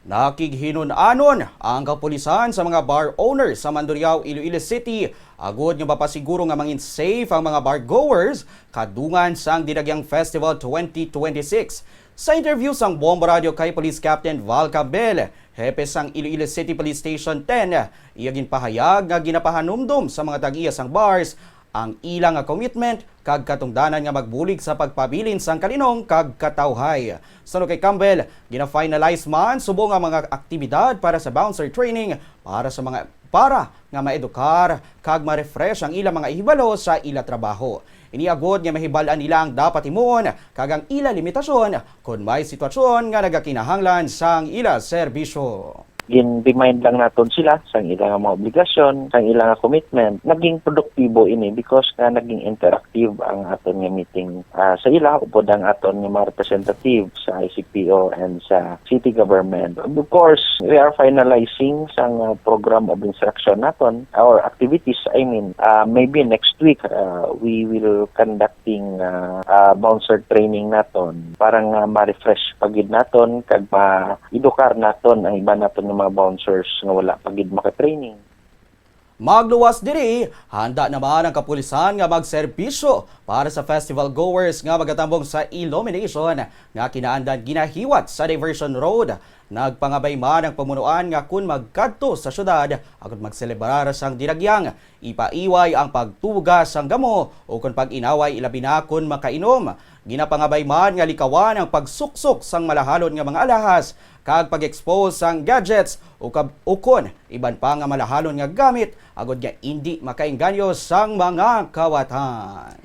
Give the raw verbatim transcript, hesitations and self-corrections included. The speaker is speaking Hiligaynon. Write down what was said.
Nakighinun-anon ang kapulisan sa mga bar owners sa Mandurriao, Iloilo City, agod nga mapasiguro nga mangin safe ang mga bar goers kadungan sang Dinagyang Festival twenty twenty-six. Sa interview sang Bombo Radio kay Police Captain Val Campbell, hepe sang Iloilo City Police Station ten, iya ginpahayag nga ginapahanumdom sa mga tag-iya sang bars ang ila nga commitment kag katungdanan nga magbulig sa pagpabilin sang kalinong kag katawhay. Suno kay Campbell, gina-finalize man subong ang mga aktibidad para sa bouncer training para sa mga, para nga maedukar kag ma-refresh ang ila mga hibalo sa ila trabaho. Ini agod nga mahibal-an nila ang dapat himuon kag ang ila limitasyon kon may sitwasyon nga nagakinahanglan sang ila serbisyo. Gin-remind lang naton sila sang ila nga mga obligasyon, sang ila nga commitment. Naging produktibo ini because nga naging interactive ang aton nga meeting, ah, sa ila upod ang aton nga mga representative sa I C P O and sa city government. Of course, we are finalizing sang, ah, program of instruction naton, our activities, I mean, ah, maybe next week, ah, we will conducting, ah, ah, bouncer training naton para nga ma-refresh pa gid naton kag ma-edukar naton ang iban naton nga mga bouncers nga wala pa gid maka-training. Magluwas diri, handa naman ang kapulisan nga magserbisyo para sa festival goers nga magatambong sa Illumination nga kinaandan ginahiwat sa Diversion Road. Nagpangabay man ang pamunuan nga kun magkadto sa syudad agud magselebrar sang Dinagyang, ipaiway ang pagtuga sang gamo ukon pag-inaway, ilabi na kun makainom. Ginapangabay man nga likawan ang pagsuksok sang malahalon nga mga alahas kag pag-expose sang gadgets ukab-, ukon iban pa nga malahalon nga gamit agud nga indi makaengganyo sang mga kawatan.